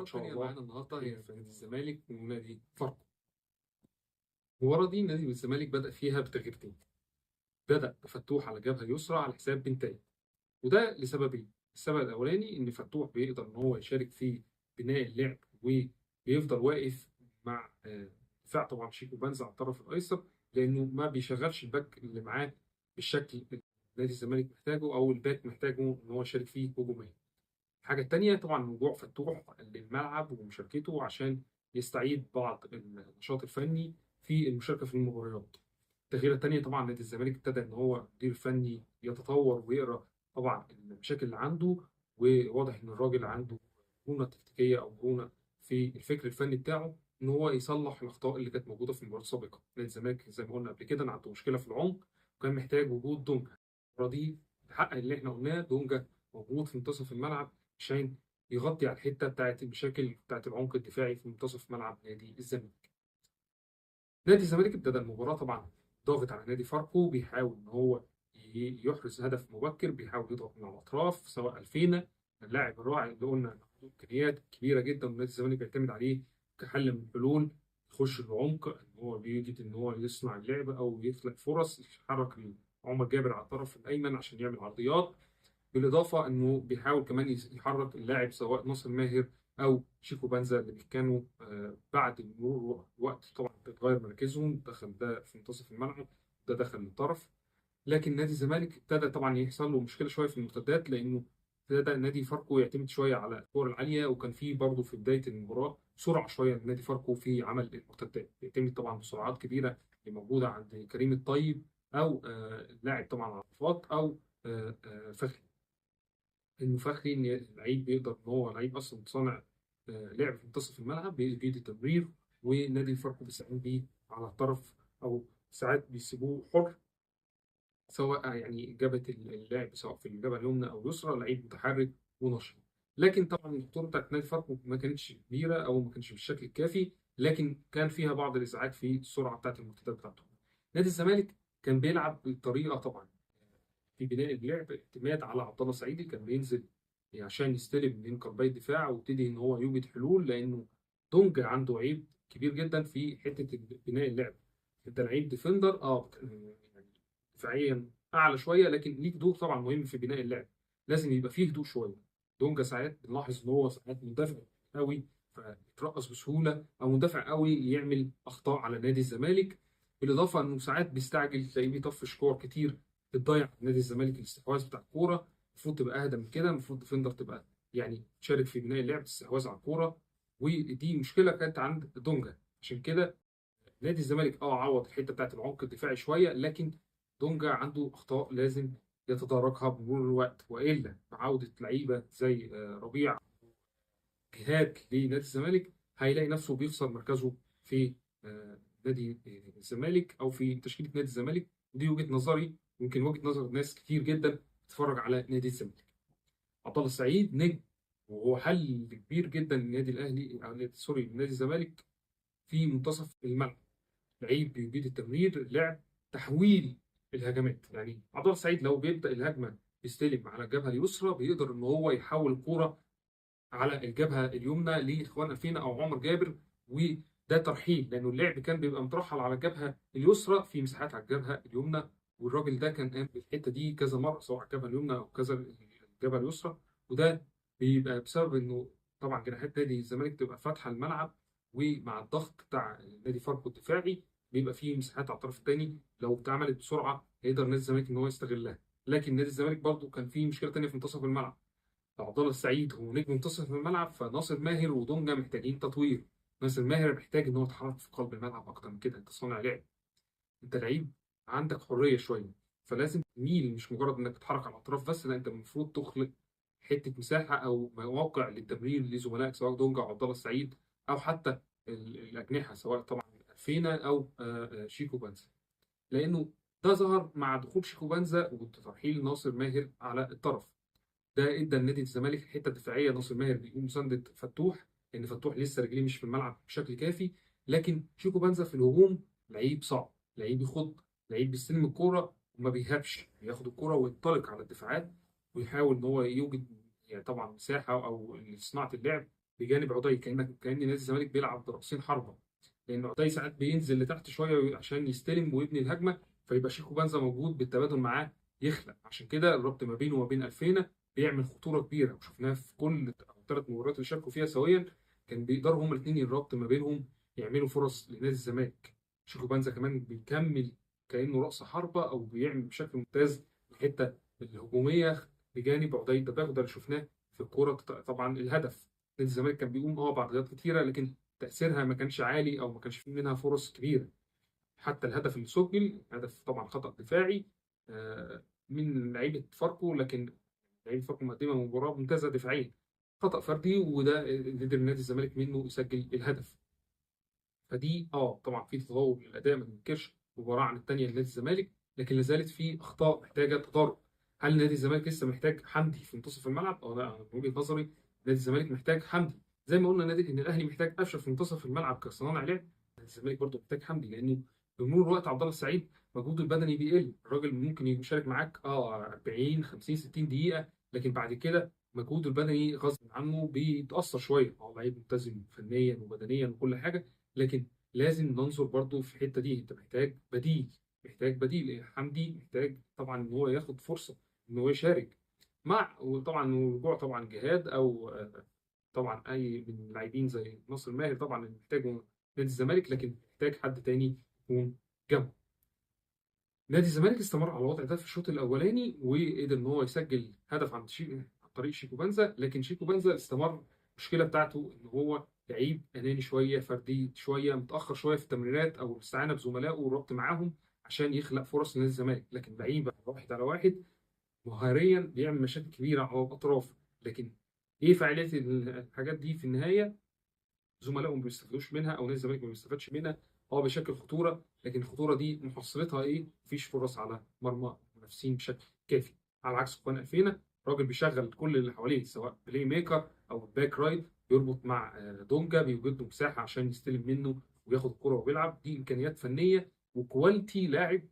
ان شاء التانية الله معانا النهارده هي في نادي الزمالك ونادي فاركو. المباراة دي نادي الزمالك بدأ فيها بتغييرتين. بدأ بفتوح على الجبهة اليسرى على حساب بنتايج، وده لسببين. السبب الأولاني إن فتوح بيقدر إن هو يشارك في بناء اللعب وبيفضل واقف مع دفاع طبعا شيكو بنزا على الطرف الأيسر، لأنه ما بيشغلش ال back اللي معاه بالشكل اللي نادي الزمالك محتاجه أو ال back محتاجه إن هو يشارك فيه هجوميا. الحاجة التانية طبعا رجوع فتوح للملعب ومشاركته عشان يستعيد بعض النشاط الفني في المشاركة في المباريات. التغيير التانية طبعا نادي الزمالك ابتدى ان هو المدير الفني يتطور ويقرا طبعا المشاكل اللي عنده، وواضح ان الراجل عنده مرونة تكتيكية او مرونة في الفكر الفني بتاعه ان هو يصلح الاخطاء اللي كانت موجودة في المباراة السابقة. نادي الزمالك زي ما قلنا قبل كده عنده مشكلة في العمق وكان محتاج وجود دونجا. المباراة دي الحق اللي احنا قلناه، دونجا موجود في منتصف الملعب عشان يغطي على الحتة بتاعت المشاكل بتاعت العمق الدفاعي في منتصف ملعب نادي الزمالك. نادي الزمالك ابتدى المباراة طبعا ضاغط على نادي فاركو، بيحاول ان هو يحرز هدف مبكر، بيحاول يضغط من على الاطراف سواء الفينا اللاعب الرائع اللي قلنا عنده امكانيات كبيرة جدا ونادي الزمالك بيعتمد عليه كحل من الحلول، يخش العمق ان هو بيجد ان هو يصنع اللعب او يخلق فرص، يحرك عمر جابر على الطرف الايمن عشان يعمل عرضيات، بالاضافة انه بيحاول كمان يحرك اللاعب سواء ناصر ماهر او شيكو بانزا اللي كانوا بعد مرور وقت طبعا بتغير مراكزهم، دخل ده في منتصف الملعب ده دخل للطرف. لكن نادي الزمالك ابتدى طبعا يحصل له مشكلة شوية في المرتدات، لانه ابتدى نادي فاركو يعتمد شوية على الكور العالية، وكان في برضه في بداية المباراة سرعة شوية لنادي فاركو في عمل المرتدات، بيعتمد طبعا بسرعات كبيرة اللي موجودة عند كريم الطيب او اللاعب طبعا عرفات او فخري. انه فخري ان اللعيب بيقدر ان هو لعيب اصلا صانع لعب في منتصف الملعب، بيجيد التمرير، ونادي فاركو بيستعين بيه على الطرف او ساعات بيسيبوه حر، سواء يعني جبهة اللاعب سواء في الجبهة اليمنى او اليسرى، لعيب متحرك ونشط. لكن طبعا الخطورة بتاعت نادي فاركو ما كانتش كبيرة او ما كانتش بالشكل الكافي، لكن كان فيها بعض الازعاج في السرعة بتاعت المرتدات بتاعته. نادي الزمالك كان بيلعب بطريقة طبعا في بناء اللعب اعتماد على عبد الله سعيد، كان بينزل عشان يستلم من قلبي الدفاع ويبتدي ان هو يوجد حلول، لانه دونجا عنده عيب كبير جدا في حتة بناء اللعب. انت لعيب defender يعني دفاعيا اعلى شوية، لكن ليك دور طبعا مهم في بناء اللعب، لازم يبقى فيه هدوء شوية. دونجا ساعات بنلاحظ ان هو ساعات مندفع قوي فيترقص بسهولة، او مندفع قوي يعمل اخطاء على نادي الزمالك، بالاضافة انه ساعات بيستعجل تلاقيه بيطفش كور كتير بتضيع نادي الزمالك الاستحواذ بتاع الكورة. المفروض تبقى اهدى من كده، المفروض defender تبقى يعني تشارك في بناء اللعب الاستحواذ على الكورة، ودي مشكلة كانت عند دونجا. عشان كده نادي الزمالك عوض الحتة بتاعت العمق الدفاعي شوية، لكن دونجا عنده اخطاء لازم يتداركها بمرور الوقت، والا بعوده لعيبة زي ربيع جهاد لنادي الزمالك هيلاقي نفسه بيخسر مركزه في نادي الزمالك او في تشكيله نادي الزمالك. ودي وجهه نظري، يمكن وجهه نظر ناس كتير جدا بتتفرج على نادي الزمالك. عبد الله السعيد نجم، وهو حل كبير جدا للنادي الاهلي sorry لنادي الزمالك في منتصف الملعب، لعيب بيجيد التمرير، لعب تحويل الهجمات. يعني عبد الله السعيد لو بيبدا الهجمة يستلم على الجبهة اليسرى بيقدر ان هو يحول الكورة على الجبهة اليمنى لاخوان الفينا او عمر جابر، وده ترحيل لانه اللعب كان بيبقى مترحل على الجبهة اليسرى في مساحات على الجبهة اليمنى، والراجل ده كان قام بالحتة دي كذا مرة سواء على الجبهة اليمنى او كذا الجبهة اليسرى، وده بيبقى بسبب انه طبعا جناحات نادي الزمالك تبقى فاتحة الملعب، ومع الضغط بتاع نادي فاركو الدفاعي بيبقى فيه مساحات على الطرف الثاني، لو اتعملت بسرعة هيقدر نادي الزمالك ان هو يستغلها. لكن نادي الزمالك برضه كان فيه مشكلة ثانية في منتصف الملعب، عبد الله السعيد هو نجم منتصف الملعب، فناصر ماهر ودونجا محتاجين تطوير. ناصر ماهر محتاج ان هو يتحرك في قلب الملعب اكتر من كده، انت صانع لعب، انت لعيب عندك حرية شوية، فلازم تميل، مش مجرد انك تتحرك على الاطراف بس، لا انت المفروض تخلق حتة مساحة او مواقع للتمرير لزملائك سواء دونجا او عبد الله السعيد او حتى الاجنحة سواء طبعا فينا او شيكو بانزا، لانه ده ظهر مع دخول شيكو بانزا وترحيل ناصر ماهر على الطرف. ده ادى لنادي الزمالك الحتة الدفاعية، ناصر ماهر بيقوم مساندة فتوح لان فتوح لسه رجليه مش في الملعب بشكل كافي، لكن شيكو بانزا في الهجوم لعيب صعب، لعيب يخض، لعيب بيستلم الكورة وما بيهابش، بياخد الكورة وينطلق على الدفاعات ويحاول ان هو يوجد يعني طبعا مساحة او صناعة اللعب بجانب عدي، كأن نادي الزمالك بيلعب برأسين حربة، لأن عدي ساعات بينزل لتحت شوية عشان يستلم ويبني الهجمة، فيبقى شيكو بانزا موجود بالتبادل معاه يخلق. عشان كده الربط ما بينه وما بين ألفينا بيعمل خطورة كبيرة، وشفناها في كل 3 مباريات اللي شاركوا فيها سويا، كان بيقدروا هما الاثنين الربط ما بينهم يعملوا فرص لنادي الزمالك. شيكو بانزا كمان بيكمل كأنه رأس حربة أو بيعمل بشكل ممتاز الحتة الهجومية بجانب عدي الدباغ، وده اللي شفناه في الكورة. طبعا الهدف نادي الزمالك كان بيقوم بعرضيات كتيرة، لكن تأثيرها ما كانش عالي أو ما كانش فيه منها فرص كبيرة. حتى الهدف اللي سجل هدف طبعا خطأ دفاعي من لعيبة فاركو، لكن لعيبة فاركو مقدمة مباراة ممتازة دفاعيا، خطأ فردي، وده قدر نادي الزمالك منه يسجل الهدف. فدي طبعا في تطور للأداء ما ننكرش مباراة عن الثانية لنادي الزمالك، لكن لازالت في أخطاء محتاجة تدارك. هل نادي الزمالك لسه محتاج حمدي في منتصف الملعب؟ لا، من وجهة نظري نادي الزمالك محتاج حمدي. زي ما قلنا نادي ان الاهلي محتاج قفشه في منتصف الملعب كصناع لعب، نادي الزمالك برضه محتاج حمدي، لانه بمرور الوقت عبد الله السعيد مجهوده البدني بيقل. الراجل ممكن يشارك معاك 40 50 60 دقيقة، لكن بعد كده مجهوده البدني غصب عنه بيتاثر شوية. هو لعيب ملتزم فنيا وبدنيا وكل حاجة، لكن لازم ننظر برضه في الحتة دي. انت محتاج بديل، محتاج بديل. حمدي محتاج طبعا ان هو ياخد فرصة ان هو يشارك مع، وطبعا رجوع طبعا جهاد او طبعا اي من اللاعبين زي ناصر ماهر طبعا اللي محتاجه نادي الزمالك، لكن محتاج حد تاني يكون جنبه. نادي الزمالك استمر على الوضع ده في الشوط الاولاني، وقدر ان هو يسجل هدف عن طريق شيكو بانزا، لكن شيكو بانزا استمر المشكلة بتاعته ان هو لعيب اناني شوية، فردي شوية، متاخر شوية في التمريرات او الاستعانة بزملائه والربط معاهم عشان يخلق فرص لنادي الزمالك. لكن لعيبة واحد على واحد مهاريا بيعمل مشاكل كبيرة على الاطراف، لكن ايه فاعلية الحاجات دي في النهاية؟ زملائه ما بيستفيدوش منها او نادي الزمالك ما بيستفادش منها. هو بيشكل خطورة، لكن الخطورة دي محصلتها ايه؟ مفيش فرص على مرمى المنافسين بشكل كافي. على عكس خوان ألفينا، راجل بيشغل كل اللي حواليه، سواء playmaker او back right، بيربط مع دونجا، بيوجد له مساحة عشان يستلم منه وياخد الكره وبيلعب. دي امكانيات فنية و quality لاعب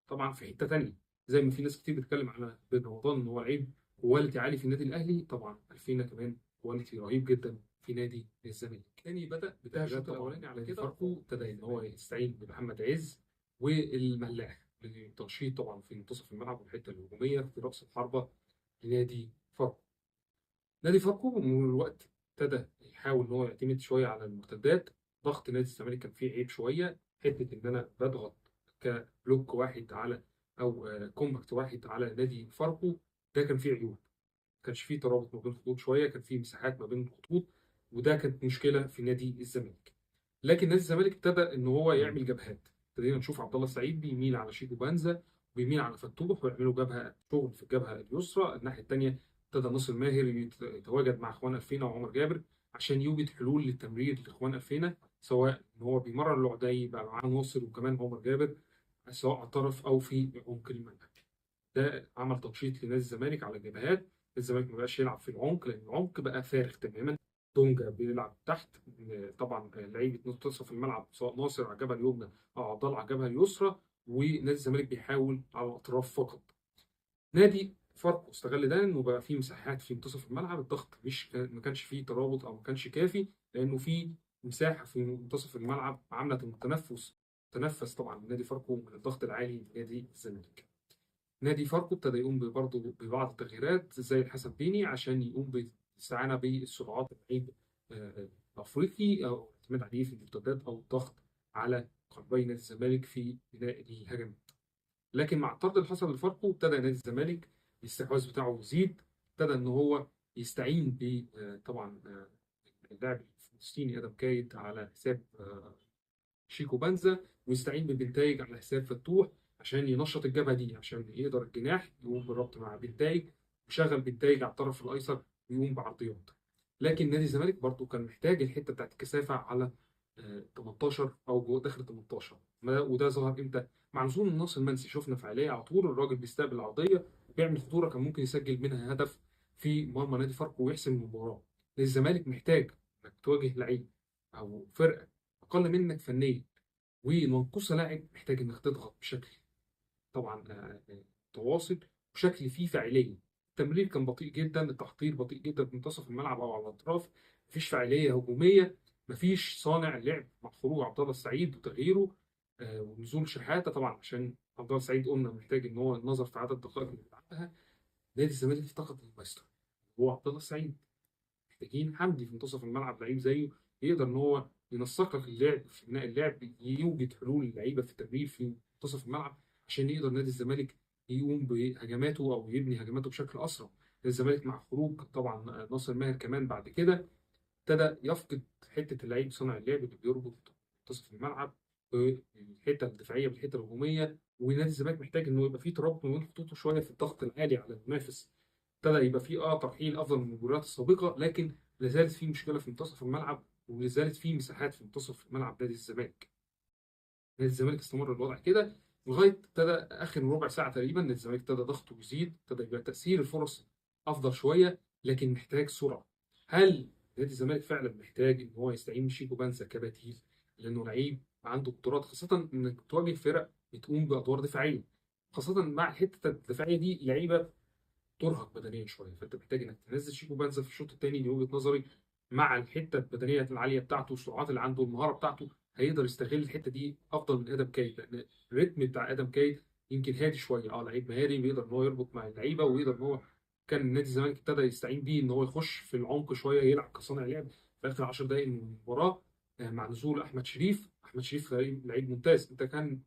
طبعا في حتة ثانية. زي ما في ناس كتير بتتكلم على بن رمضان ان هو لعيب quality عالي في النادي الاهلي، طبعا ألفينا كمان quality رهيب جدا في نادي الزمالك. تاني بدا بداية الشوط الاولاني على كده، فاركو ابتدى ان هو يستعين بمحمد عز والملاح للتنشيط طبعا في منتصف الملعب والحتة الهجومية في راس الحربة لنادي فاركو. نادي فاركو بمرور الوقت ابتدى يحاول ان هو يعتمد شوية على المرتدات. ضغط نادي الزمالك كان فيه عيب شوية، حتة ان انا بضغط ك block واحد على او compact واحد على نادي فاركو، ده كان فيه عيوب، ما كانش فيه ترابط ما بين الخطوط شوية، كان فيه مساحات ما بين الخطوط، وده كانت مشكلة في نادي الزمالك. لكن نادي الزمالك ابتدى ان هو يعمل جبهات، ابتدينا نشوف عبد الله السعيد بيميل على شيكو بانزا وبيميل على فتوح ويعملوا جبهة شغل في الجبهة اليسرى. الناحية الثانية ابتدى ناصر ماهر يتواجد مع اخوان ألفينا وعمر جابر عشان يوجد حلول للتمرير لاخوان ألفينا، سواء ان هو بيمرر لعدي بقى معاه ناصر وكمان عمر جابر، سواء على الطرف او في عمق الملعب. ده عمل تنشيط لنادي الزمالك على الجبهات. الزمالك ما بقاش يلعب في العمق لان العمق بقى فارغ تماما. دونجا بيلعب تحت، طبعا لعيبة منتصف الملعب سواء ناصر على الجبهة اليمنى او عبد الله على الجبهة اليسرى، ونادي الزمالك بيحاول على الاطراف فقط. نادي فاركو استغل ده انه بقى فيه مساحات في منتصف الملعب، الضغط مش ما كانش فيه ترابط او ما كانش كافي، لانه في مساحة في منتصف الملعب عامله التنفس، تنفس طبعا نادي فاركو من الضغط العالي لنادي الزمالك. نادي فاركو ابتدى يقوم برضه ببعض التغييرات زي الحسن بيني عشان يقوم بالاستعانه بالسرعات اللعيب الافريقي او الاعتماد عليه في المرتدات او الضغط على قلبي نادي الزمالك في بناء الهجمات. لكن مع الطرد اللي حصل لفاركو ابتدى نادي الزمالك الاستحواذ بتاعه يزيد، ابتدى ان هو يستعين ب طبعا اللاعب الفلسطيني ادم كايد على حساب شيكو بانزا، ويستعين ببنتايج على حساب فتوح عشان ينشط الجبهة دي، عشان يقدر الجناح يقوم بالربط مع بنتايج ويشغل بنتايج على الطرف الايسر ويقوم بعرضيات. لكن نادي الزمالك برضو كان محتاج الحتة بتاعت الكثافة على 18 او جوه داخل 18، وده ظهر امتى؟ مع نزول الناصر المنسي. شفنا فعالية على طول، الراجل بيستقبل العرضية وبيعمل خطورة كان ممكن يسجل منها هدف في مرمى نادي فاركو ويحسم المباراة. نادي الزمالك محتاج انك تواجه لعيب او فرقه اقل منك فنيا ومنقوصه لاعب، محتاج انك تضغط بشكل طبعا متواصل وشكل فيه فاعلية. التمرير كان بطيء جدا، التحضير بطيء جدا في منتصف الملعب او على الاطراف، مفيش فاعلية هجومية، مفيش صانع لعب مع خروج عبد الله السعيد وتغييره ونزول شحاته طبعا، عشان عبد الله السعيد قلنا محتاج ان هو النظر في عدد الدقائق اللي بيلعبها. نادي الزمالك افتقد المايسترو هو عبد الله السعيد، محتاجين حمدي في منتصف الملعب، لعيب زيه يقدر ان هو ينسق لك اللعب في بناء اللعب، يوجد حلول للعيبة في التمرير في منتصف الملعب عشان يقدر نادي الزمالك يقوم بهجماته او يبني هجماته بشكل اسرع. نادي الزمالك مع خروج طبعا ناصر ماهر كمان بعد كده ابتدى يفقد حتة اللعيب صانع اللعب اللي بيربط منتصف الملعب بالحتة الدفاعية بالحتة الهجومية، ونادي الزمالك محتاج انه يبقى فيه ترابط ما بين خطوطه شوية في الضغط العالي على المنافس. ابتدى يبقى فيه ترحيل افضل من المباريات السابقة، لكن لا زالت فيه مشكلة في منتصف الملعب، ولا زالت فيه مساحات في منتصف ملعب نادي الزمالك. نادي الزمالك استمر الوضع كده لغاية ابتدى اخر ربع ساعة تقريبا نادي الزمالك ابتدى ضغطه يزيد، ابتدى يبقى تاثير الفرص افضل شوية، لكن محتاج سرعة. هل نادي الزمالك فعلا محتاج ان هو يستعين بشيكو بانزا كبديل؟ لانه لعيب عنده قدرات، خاصة انك تواجه فرق بتقوم بادوار دفاعية، خاصة مع الحتة الدفاعية دي لعيبة ترهق بدنيا شوية، فانت محتاج انك تنزل شيكو بانزا في الشوط الثاني. دي وجهه نظري، مع الحتة البدنية العالية بتاعته، السرعات اللي عنده، المهارة بتاعته، هيقدر يستغل الحتة دي افضل من ادم كايد، لان الريتم بتاع ادم كايد يمكن هادي شوية. لعيب مهاري بيقدر ان هو يربط مع اللعيبة، ويقدر ان هو كان نادي الزمالك ابتدى يستعين بيه ان هو يخش في العمق شوية، يلعب كصانع لعب في اخر 10 دقائق من المباراة مع نزول احمد شريف. احمد شريف لعيب ممتاز، انت كان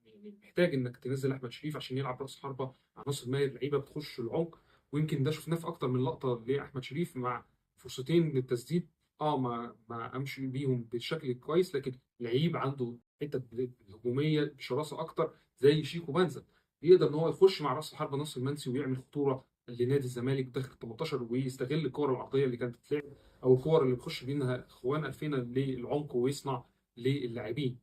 يعني محتاج انك تنزل احمد شريف عشان يلعب راس حربه مع ناصر ماهر، لعيبة بتخش العمق، ويمكن ده شفناه في اكتر من لقطة لاحمد شريف مع فرصتين للتسديد، ما قامش بيهم بالشكل الكويس، لكن لعيب عنده حتة الهجومية بشراسة اكتر زي شيكو بانزا، يقدر ان هو يخش مع راس الحربة ناصر المنسي ويعمل خطورة لنادي الزمالك داخل 18، ويستغل الكور العرضية اللي كانت بتتلعب او الكور اللي بيخش بينها خوان الفينا للعمق ويصنع للاعبين.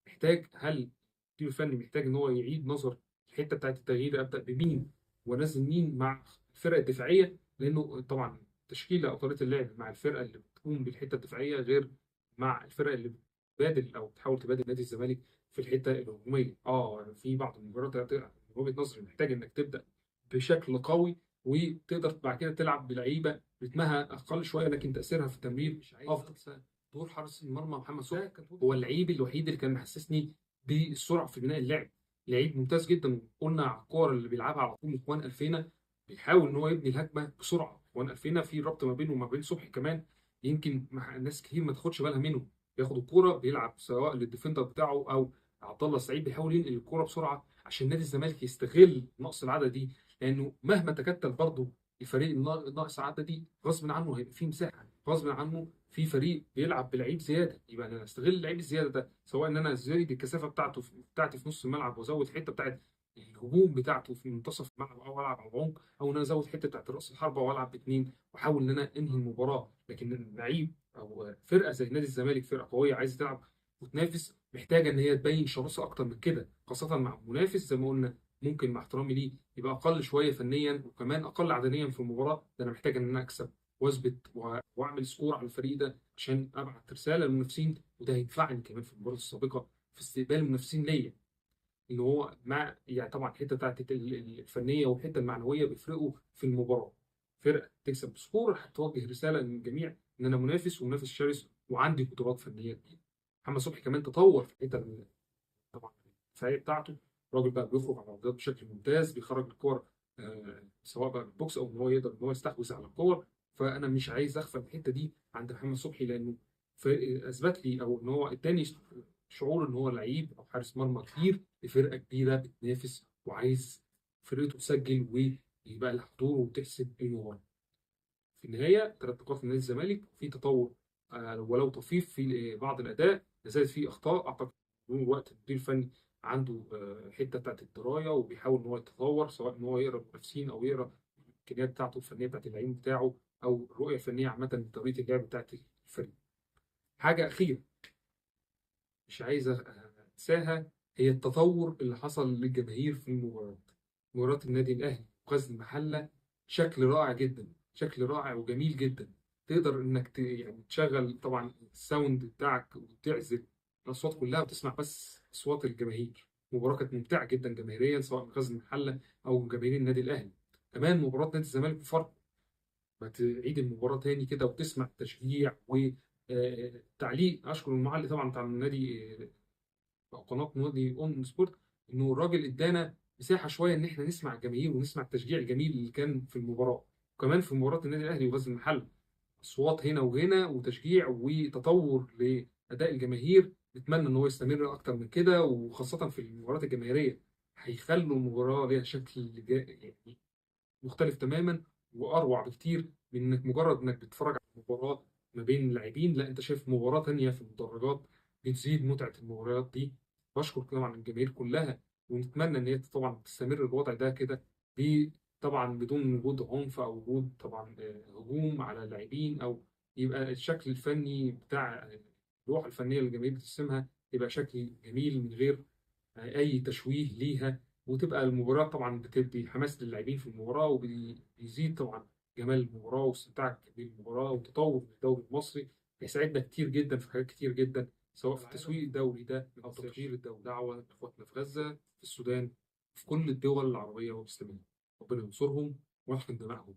محتاج، هل المدير الفني محتاج ان هو يعيد نظر الحتة بتاعت التغيير، ابدا بمين وانزل مين مع الفرق الدفاعية؟ لانه طبعا تشكيله او طريقه اللعب مع الفرقة اللي بتقوم بالحتة الدفاعية غير مع الفرقة اللي بتبادل او بتحاول تبادل نادي الزمالك في الحتة الهجومية. في بعض المباريات من وجهه نظري محتاج انك تبدا بشكل قوي، وتقدر بعد كده تلعب بلعيبه رتمها اقل شوية لكن تاثيرها في التمرير مش عايز افضل. دور حارس المرمى محمد صبحي هو اللعيب الوحيد اللي كان محسسني بالسرعة في بناء اللعب، لعيب ممتاز جدا. قلنا على الكور اللي بيلعبها على طول خوان الفينا، بيحاول ان هو يبني الهجمة بسرعة. خوان الفينا في ربط ما بينه وما بين صبحي كمان، يمكن ناس كتير ما تاخدش بالها منه، بياخد الكورة بيلعب سواء لل defender بتاعه او عبد الله السعيد، بيحاول ينقل الكورة بسرعة عشان نادي الزمالك يستغل نقص العدد دي، لانه مهما تكتل برضه الفريق الناقص عددي غصب عنه هيبقى فيه مساحة، غصب عنه في فريق بيلعب بلعيب زيادة، يبقى انا استغل اللعيب الزيادة ده، سواء ان انا ازيد الكثافة بتاعتي في نص الملعب وازود حتة بتاعت الهجوم بتاعته في منتصف الملعب او العب على العمق، او ان انا ازود حتة بتاعت راس الحربة والعب باثنين واحاول ان انا انهي المباراة. لكن لعيب او فرقه زي نادي الزمالك فرقه قوية عايزه تلعب وتنافس، محتاجه ان هي تبين شراسة اكتر من كده، خاصة مع منافس زي ما قلنا ممكن مع احترامي ليه يبقى اقل شوية فنيا وكمان اقل عدديا في المباراة. ده انا محتاج ان انا اكسب واثبت واعمل score على الفريق ده عشان ابعت رسالة للمنافسين، وده هينفعني كمان في المباراة السابقة في استقبال المنافسين ليا، ان هو مع يعني طبعا الحتة بتاعت الفنية والحتة المعنوية بيفرقوا في المباراة. فرقه تكسب ب score هتوجه رسالة للجميع ان انا منافس ومنافس شرس وعندي قدرات فنية كبيرة. محمد صبحي كمان تطور في الحتة طبعا الدفاعية بتاعته، الراجل بقى بيخرج على العرضيات بشكل ممتاز، بيخرج الكور سواء بقى بال box او ان هو يقدر ان هو يستحوذ على الكور. فانا مش عايز اغفل الحتة دي عند محمد صبحي، لانه اثبت لي او ان هو اداني شعور ان هو لعيب او حارس مرمى كبير لفرقة كبيرة بتنافس وعايز فرقته تسجل ويبقى لها حضور وتحسب المباراة. في النهاية 3 نقاط لنادي الزمالك، في تطور ولو طفيف في بعض الاداء، لا زالت في اخطاء. اعتقد طول الوقت المدير الفني عنده حتة بتاعت الدراية وبيحاول ان هو يتطور، سواء ان هو يقرا المنافسين او يقرا الامكانيات بتاعته الفنية بتاعت اللعيب بتاعه او الرؤية الفنية عامة لطريقه اللعب بتاعت الفريق. حاجة اخيرة مش عايز انساها، هي التطور اللي حصل للجماهير في المباريات. مباراة النادي الاهلي وغزل المحلة شكل رائع جدا، شكل رائع وجميل جدا. تقدر انك يعني تشغل طبعا ال sound بتاعك وتعزل الاصوات كلها وتسمع بس اصوات الجماهير. مباراة كانت ممتعة جدا جماهيريا، سواء من غزل المحلة او جماهير النادي الاهلي. كمان مباراة نادي الزمالك بفرق، ما تعيد المباراة تاني كده وتسمع التشجيع والتعليق. اشكر المعلق طبعا بتاع النادي او قناة نادي اون سبورت، انه الراجل ادانا مساحة شوية ان احنا نسمع الجماهير ونسمع التشجيع الجميل اللي كان في المباراة. وكمان في مباراة النادي الاهلي وغزل المحلة، اصوات هنا وهنا وتشجيع وتطور لاداء الجماهير. نتمنى ان هو يستمر اكتر من كده، وخاصة في المباريات الجماهيرية هيخلوا المباراة ليها شكل يعني مختلف تماما واروع بكتير من انك مجرد انك بتتفرج على مباراة ما بين اللاعبين. لا، انت شايف مباراة تانية في المدرجات بتزيد متعه المباريات دي. بشكر طبعا الجماهير كلها، ونتمنى ان هي طبعا تستمر الوضع ده كده، طبعا بدون وجود عنف او وجود طبعا هجوم على اللاعبين، او يبقى الشكل الفني بتاع اللوحة الفنية اللي الجماهير بترسمها يبقى شكل جميل من غير اي تشويه ليها. وتبقى المباراة طبعا بتدي حماس للاعبين في المباراة، وبيزيد طبعا جمال المباراة واستمتاعك بالمباراة وتطور الدوري المصري. هيساعدنا كتير جدا في حاجات كتير جدا، سواء في تسويق الدوري ده او تطوير الدوري. دعوه لاخواتنا في غزة، في السودان، في كل الدول العربية والاسلامية، ربنا ينصرهم ويحقن دمائهم.